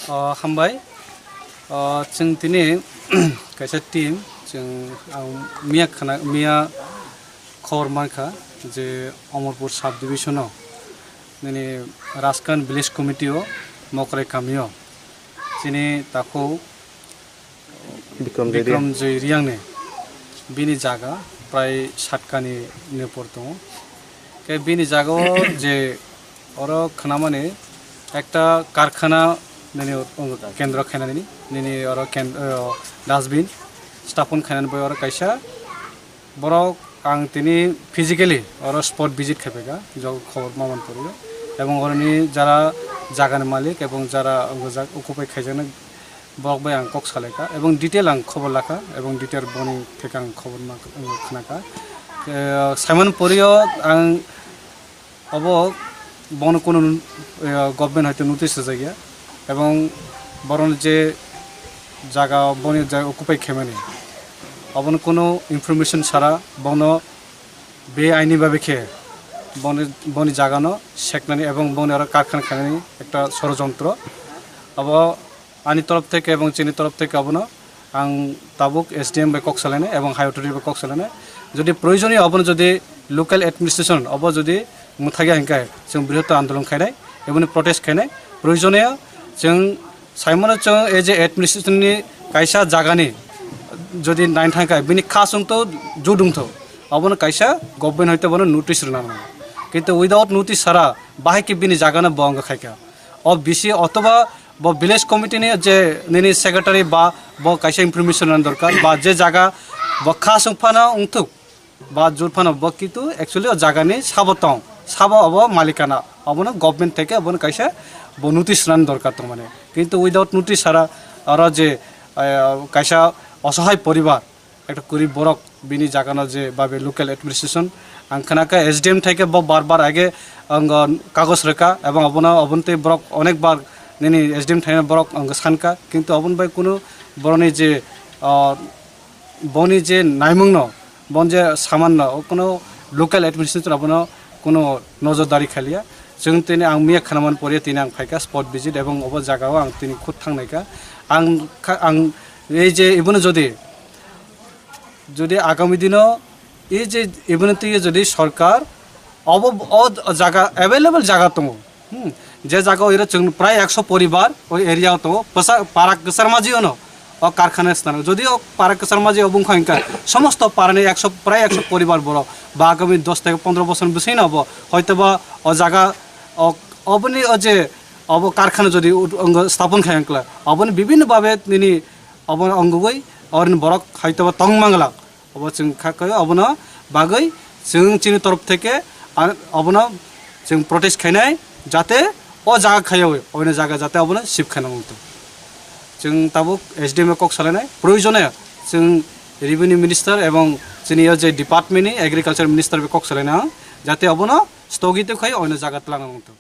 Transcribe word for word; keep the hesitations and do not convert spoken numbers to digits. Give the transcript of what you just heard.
O, hambai. O, chwng tini kaisa team, chwng ang miya khana, miya khobor mankha je Omorpur sub division o nini Raskan village committee o Mokrai kami o chini takhuk Bikram Jai Bikram Jai Riangni bini jaga prai satkani nopor tongo. Ke bini jaga o je oro khnamani ekta karkhana nini kendro khainani nini oro ken-, o, dustbin stapon khainani bai oro kaisa borok ang tini physically oro spot visit khaipaikha, jok khobor maman poriyo, ebong oroni jara jagani malik ebong jara occupy khaijaknai borok bai ang kok salaikha ebong detail ang khobor lakha ebong detail boni theke ang khobor ma-, khnakha. Eh, saimano poriyo ang obo bono kunu, eh, government hoite notice rwjakya ebong boroni je jaga boni jaga occupy khaimani obono kunu information sara bono be aini babe khe boni, boni jagano seknani ebong boni oro karkhana khainani ekta sorojontro. Abo ani torof theke ebong chini torof theke abono ang tabuk S D M bai kok salainai ebong high authority bai kok salainai. Jodi proyojoniyo abono jodi local administration obo jodi mwthagya hinkhe chwng brihottor andolon khainai, eboni protest khainai. Proyojoniyo chwng saimano chwng ei je administration ni kaisa jagani jodi nainthangkha bini kha chwngto judungtho, abono kaisa government hoite bono notice rwna nango. Kintu without notice sara bahai khe bini jagano bo wngkha khaikha. O bisi otoba bo village committee ni je nini secretary ba bo kaisa information rwna dorkar ba je jaga bo kha chwng phano wngthuk ba jur phano bo kintu actually o jagani sabo tong, sabo obo malikana, obono government theke obono kaisa bo notice rwna dorkar tongmani. Kintu without notice sara oro je, eh, kaisa osohai poribar ekta gurib borok bini jagano je babe local administration ang khnakha S D M thaike bo bar bar age ang kagoj rwkha ebong obono oboni tei borok onek bar nini S D M thaino borok ang sankha kintu oboni bai kunu boroni je, ah, boni je naimungno bon je samanno o kunu local administration abono kunu nojordari khaliya. Chwng tini ang miya khnaman poriya tini ang phaikha spot visit ebong obo jagao ang tini khud thangnaikha. Ang kha-, ang ei je ibono jodi Jodi agami dino ei je eboni twi jodi sorkar obo o jaga available jaga tongo, hmm, je jaga o iro chwng prai ekso poribar o area o tongo, pwsa-, para kwchar maji ono o karkhana swnam. Jodi o para kwchar maji o bungkha hinkha somosto parani ekso, prai ekso poribar borok ba agami dos theke pondro bosor bwswino bo hoitoba o jaga o, oboni o je obo karkhana jodi ut-, ongo stapon khai hinkla oboni bibhinno babe nini obo ongwi orin borok hoitoba tong mangla. Obo chwng kha khe obono bagwi chwng chini torof theke ar obono chwng protest khainai jate o jaga khaiyaui oino jaga jate obono shift khaina mungtong. Chwng tabuk S D M kok salainai proyojone chwng revenue minister ebong chini o je department ni agriculture minister bai kok salaina jate obono stogito khai oino jaga twlangna mungtong.